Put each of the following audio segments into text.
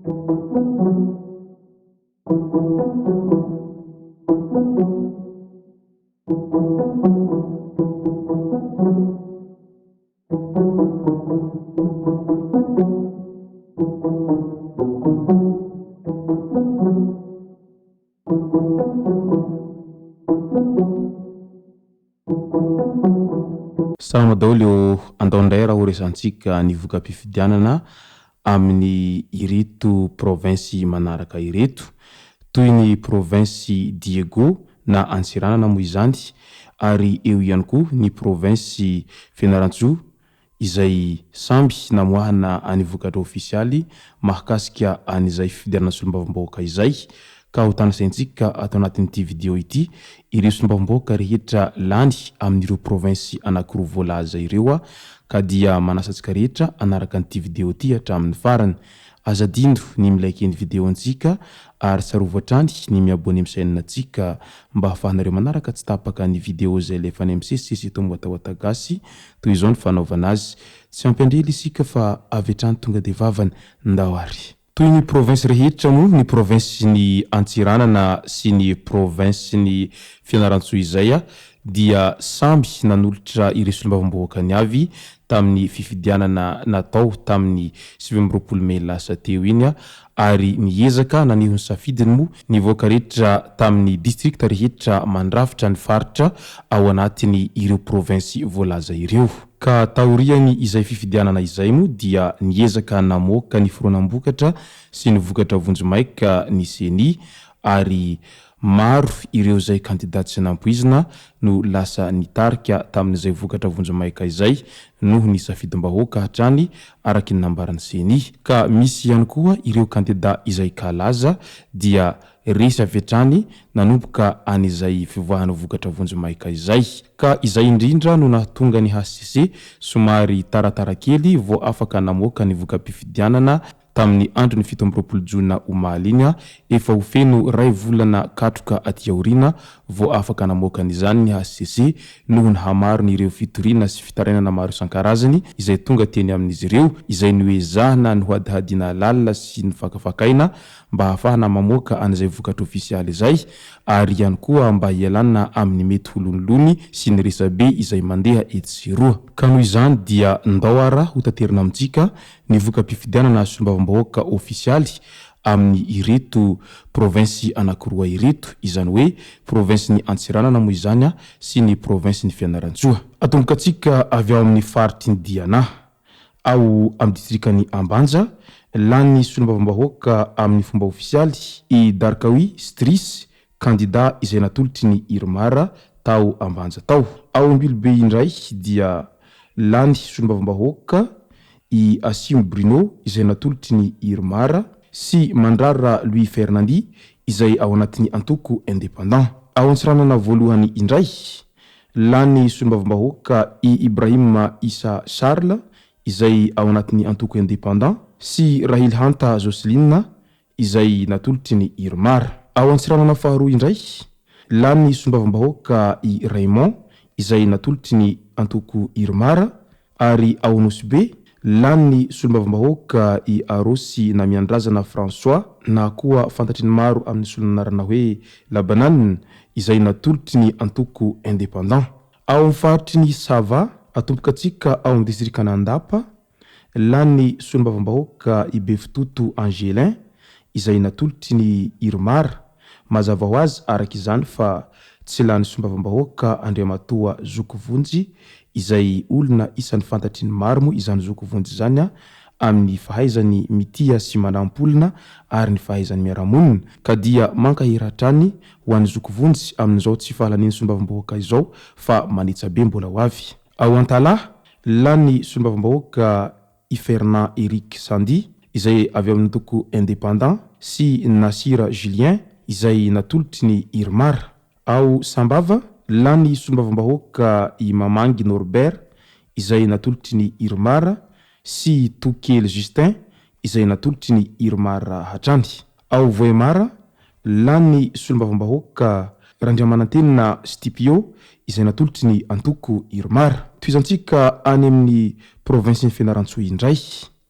Salama daholo ô, andao indray raha ho resahantsika ny voka-pifidianana amin'ny ireto province manaraka ireto, toy ny province Diego na Antsiranana moa izany ary eo ihany koa ny province Fianarantsoa izay samby namoahana any vokatra ofisialy mahakasika an'izay fifidianana solombavambahoaka izay ka ho tanisaintsika ato anatin'ity video ity ireo solombavambahoaka rehetra lany amin'ireo province anakiroa voalaza ireo ka dia manasa antsika rehetra hanaraka an'ity video ity hatramin'ny farany. Aza adino ny mi-like ny video antsika ary tsarovy hatrany ny mi-abonner amin'ny chaîne antsika mba ahafahanareo manaraka tsy tapaka ny video izay alefanay misesisesy eto amin'ny Watawata Gasy. Toy izao ny fanaovana azy. Tsy ampiandry ela isika fa avy hatrany tonga dia vavany. Ndao ary. Toy ny province rehetra moa ny province-n'i Antsiranana sy ny province-n'i Fianarantsoa izay dia samby nanolotra ireo solombavambahoakany avy tamin'ny fifidianana natao tamin'ny 29 mey lasa teo iny ary niezaka naneho ny safidiny moa ny vahoaka rehetra tamin'ny distrikta rehetra mandrafitra ny faritra ao anatiny ireo province voalaza ireo. Ka taoriany izay fifidianana izay moa dia niezaka namoaka ny fironam-bokatra sy ny vokatra vonjimaika ny ceni ary Maro ireo izay kandida tsy nampoizina no lasa nitarika tamin'izay vokatra vonjimaika izay noho ny safidim-bahoaka hatrany araky ny nambaran'ny Ceni. Ka misy ihany koa ireo kandida izay kalaza dia resy avy hatrany nanomboka an'izay fivoahan'ny vokatra vonjimaika izay. Ka izay indrindra no nahatonga ny hcc somary taratara kely vao afaka namoaka ny voka-pifidianana Tamin'ny andron'ny 27 jona omaly iny, efa ho feno iray volana katroka aty aoriana vao afaka namoaka an'izany ny hcc noho ny hamaron'ireo fitoriana sy fitarainana maro isan-karazany izay tonga teny amin'izy ireo, izay noezahana nohadihadiana lalina sy nofakafakaina mba hahafahana mamoaka an'izay vokatra ofisialy izay ary ihany koa mba hialana amin'ny mety ho lonilony sy ny resabe izay mandeha etsy sy eroa. Ka noho izany dia ndao ara hotaterina amintsika ny voka-pifidianana solombavambahoaka ofisialy amin'ny ireto province anankiroa ireto, izany hoe province-n'i Antsiranana moa izany sy ny province-n'i Fianarantsoa. Atombokantsika avy ao amin'ny faritry ny Diana, ao amin'ny distrikan'i Ambanja, lany solombavambahoaka amin'ny fomba ofisialy i Darkaoui Striss, kandida izay natolotry ny Irmar tao Ambanja tao. Ao Ambilobe indray dia lany solombavambahoaka i Asimo Bruno izay natolotry ny Irmar sy Mandrara Louis Fernandy izay ao anatin'ny antoko Indépendant. Ao Antsiranana voalohany indray, lany solombavambahoaka i Ibrahim Issa Charles izay ao anatin'ny antoko Indépendant sy Rahily Hanta Jocelyne izay natolotry ny Irmar. Ao Antsiranana faharoa indray, lany solombavambahoaka i Raymond izay natolotry ny antoko Irmar ary ao Nosy Be, lany solombavambahoaka i Arosy Namiandrazana François na koa fantatry ny maro amin'ny solon'anarana hoe Labanane izay natolotry ny antoko Indépendant. Ao amin'ny faritry ny Sava, atombokantsika ao amin'ny distrikan'Andapa, Lany solombavambahoaka i Befototo Angelin, izay natolotry ny Irmar. Mazava ho azy araka izany fa tsy lany solombavambahoaka Andriamatoa Zoky Vonjy, izay olona isan'ny fantatry ny maro moa izany Zoky Vonjy izany amin'ny fahaizany mitia sy manampy olona ary ny fahaizany miara-monina, ka dia mankahery hatrany ho an'i Zoky Vonjy amin'izao tsy fahalaniany solombavambahoaka izao fa manetsa be mbola ho avy. Ao Antalaha, lany solombavambahoaka i Fernand Eric Sandy, izay avy ao amin'ny antoko Indépendant, sy Nasira Julien, izay natolotry ny Irmar. Ao Sambava, lany solombavambahoaka i Mamangy Norbert, izay natolotry ny Irmar, sy Tokely Justin, izay natolotry ny Irmar hatrany. Ao Vohemar, lany solombavambahoaka Randriamanantenina Stipio izay natolotry ny antoko Irmar. Tohizantsika any amin'ny provinsin'i Fianarantsoa indray.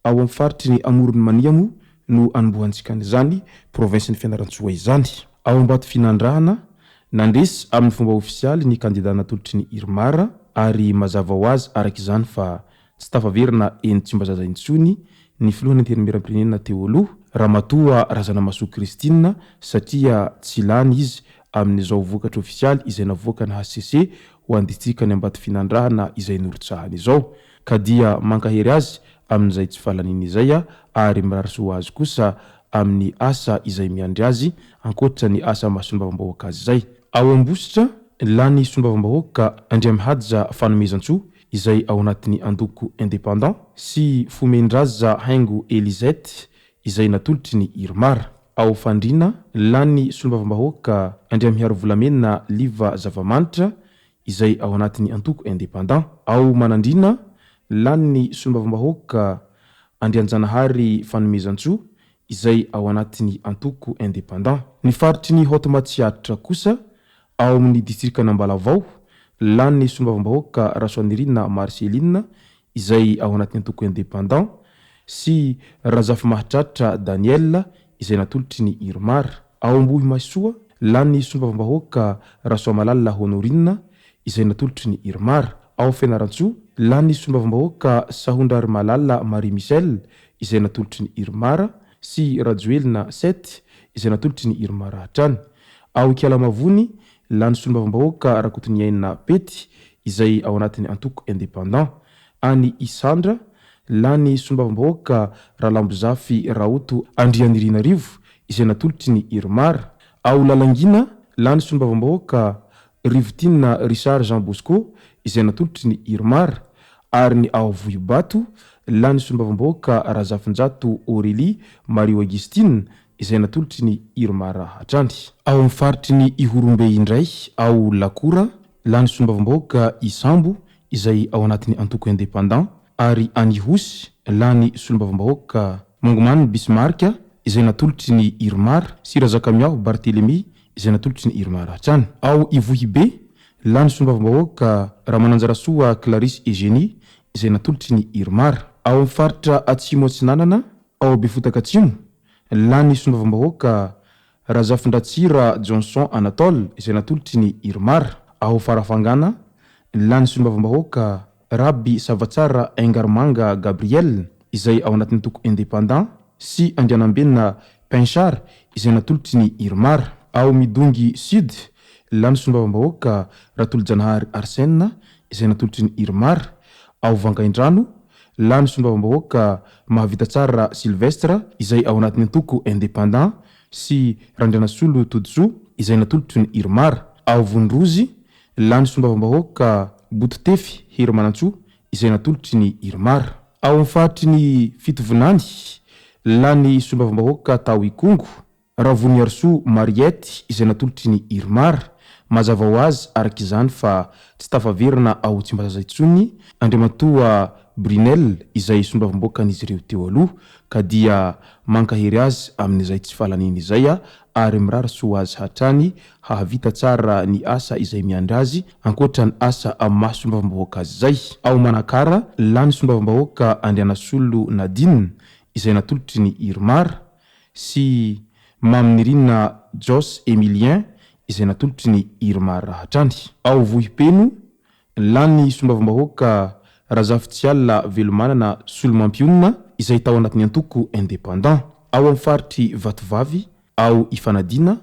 Ao amin'ny faritry ny Amoron'i Mania moa no anombohantsika an'izany province-n'i Fianarantsoa izany. Ao Ambatofinandrahana, nandresy amin'ny fomba ofisialy ny kandida natolotry ny Irmar ary mazava ho azy araka izany fa tsy tafaverina eny Tsimbazaza intsony ny filohan'ny Antenimierampirenena teo aloha, Ramatoa Razanamahasoa Christine satria tsy lany izy amin'izao vokatra ofisialy izay navoakan'ny hcc ho an'ny distrikan'i Ambatofinandrahana izay norotsahany izao. Ka dia mankahery azy amin'izay tsy fahalaniany izay ary mirary soa ho azy kosa amin'ny asa izay miandry azy ankoatra ny asa maha solombavambahoaka azy izay. Ao Ambositra, lany solombavambahoaka Andriamihaja Fanomezantsoa izay ao anatin'ny andoko Indépendant sy Fomendraza Haingo Elisette izay natolotry ny Irmar. Ao Fandriana, lany solombavambahoaka Andriamiharivolamena Liva Zavamanitra izay ao anatin'ny antoko Indépendant. Ao Manandriana, lany ny solombavambahoaka Andrianjanahary Fanomezantsoa izay ao anatin'ny antoko Indépendant. Ny faritry ny Haute Matsiatra kosa, ao amin'ny distrikan'Ambalavao, lany ny solombavambahoaka Rasoanirina Marcelline izay ao anatin'ny antoko Indépendant sy Razafimahatratra Daniel izay natolotry ny Irmar. Ao Ambohimahasoa, lany ny solombavambahoaka Rasoamalala Honorine izay natolotry ny Irmar. Ao Fianarantsoa, lany ny solombavambahoaka Sahondrarimalala Marie Michelle izay natolotry ny Irmar sy Rajoelina Seth izay natolotry ny Irmar hatrany. Ao Ikalamavony, lany solombavambahoaka Rakotoniaina Pety izay ao anatin'ny antoko Indépendant. Any Isandra, lany solombavambahoaka Ralambozafy Raoto Andrianirinarivo izay natolotry ny Irmar. Ao Lalangina, lany solombavambahoaka Rivotiana Richard Jean Bosco izay natolotry ny Irmar. Ary ny ao Vohibato, lany solombavambahoaka Razafinjato Aurélie Marie Augustine izay natolotry ny Irmar hatrany. Ao amin'ny faritry ny Ihorombe indray, ao Lakora, lany solombavambahoaka Isambo izay ao anatin'ny antoko Indépendant, ary any Ihosy, lany solombavambahoaka Mongomany Bismarck izay natolotry ny Irmar sy Razakamiaho Barthélémy izay natolotry ny Irmar hatrany. Ao Ivohibe, lany solombavambahoaka Ramananjarasoa Clarisse Eugénie izay natolotry ny Irmar. Ao amin'ny faritra Atsimo Atsinanana, ao Befotaka Atsimo, lany solombavambahoaka Razafindratsira Johnson Anatole izay natolotry ny Irmar. Ao Farafangana, lany solombavambahoaka Raby Savatsara Ingarmanga Gabriel izay ao anatin'ny antoko Indépendant sy Andrianambena Pinchard izay natolotry ny Irmar. Ao Midongy Sud, lany solombavambahoaka Ratolojanahary Arsène izay natolotry ny Irmar. Ao Vangaindrano, Lany solombavambahoaka Mahavitatsara Sylvestre izay ao anatin'ny antoko Indépendant sy Randrianasolo Todisoa izay natolotry ny Irmar. Ao Vonrozy, lany solombavambahoaka Bototefy Herimanantsoa izay natolotry ny Irmar. Ao amin'ny faritry ny Fitovinany, lany solombavambahoaka tao Ikongo, Ravoniarisoa Mariette izay natolotry ny Irmar. Mazava ho azy araka izany fa tsy tafaverina ao Tsimbazaza intsony Andriamatoa Brunel izay solombavambahoakan'izy ireo teo aloha ka dia mankahery azy amin'izay tsy fahalaniany izay ary mirary soa azy hatrany hahavita tsara ny asa izay miandry azy ankoatra ny asa amin'ny maha solombavambahoaka azy izay. Ao Manakara, lany solombavambahoaka Andrianasolo Nadine izay natolotry ny Irmar. sy Maminirina Jos Emilien izay natolotry ny Irmar hatrany. Ao Vohipeno, lany solombavambahoaka Razafitsiala Velomanana Solomampionona izay tao anatin'ny antoko Indépendant. Ao amin'ny faritr'i Vatovavy, ao Ifanadiana,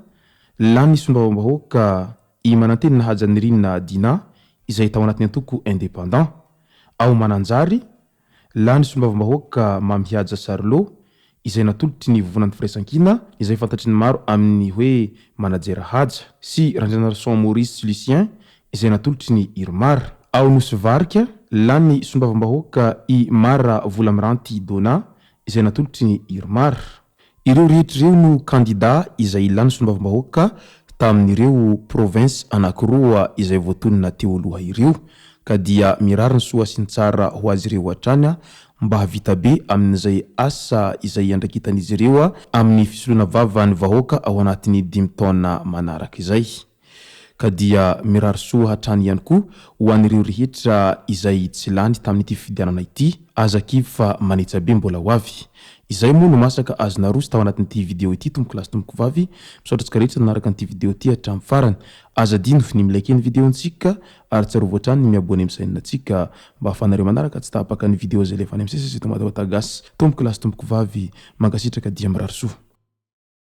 lany solombavambahoaka i Manantenina Hajanirina Dinah izay tao anatin'ny antoko Indépendant. Ao Mananjary, Lany solombavambahoaka Mamihaja Charlot, izay natolotry ny Vovonan'ny Firaisankina, izay fantatry ny maro amin'ny hoe Manajer Haja, sy Randrianarison Maurice Lucien, izay natolotry ny Irmar. Ao Nosy Varika, lany solombavambahoaka i Mara Volamiranty Donna, izay natolotry ny Irmar. Ireo rehetra ireo no kandida izay lany solombavambahoaka tamin'ireo province anankiroa izay voatonona teo aloha ireo ka dia mirary ny soa sy ny tsara ho azy ireo hatrany mba hahavita be amin'izay asa izay iandraiketan'izy ireo amin'ny fisoloana vava ny vahoaka ao anatin'ny dimy taona manaraka izay. Ka dia mirary soa hatrany ihany koa ho an'ireo rehetra izay tsy lany tamin'ity fifidianana ity, aza kivy fa manetsa be mbola ho avy. Izay moa no masaka azo naroso tao anatin'ity video ity tompokolahy sy tompokovavy. Misaotra antsika rehetra nanaraka an'ity video ity hatramin'ny farany. Aza adino ny mi-like ny video-ntsika ary tsarovy hatrany ny mi-abonner amin'ny chaîne-ntsika mba ahafahanareo manaraka tsy tapaka ny video izay alefa any amin'ny sesy eto Madawatasy. Tompokolahy sy tompokovavy, mankasitraka dia mirary soa.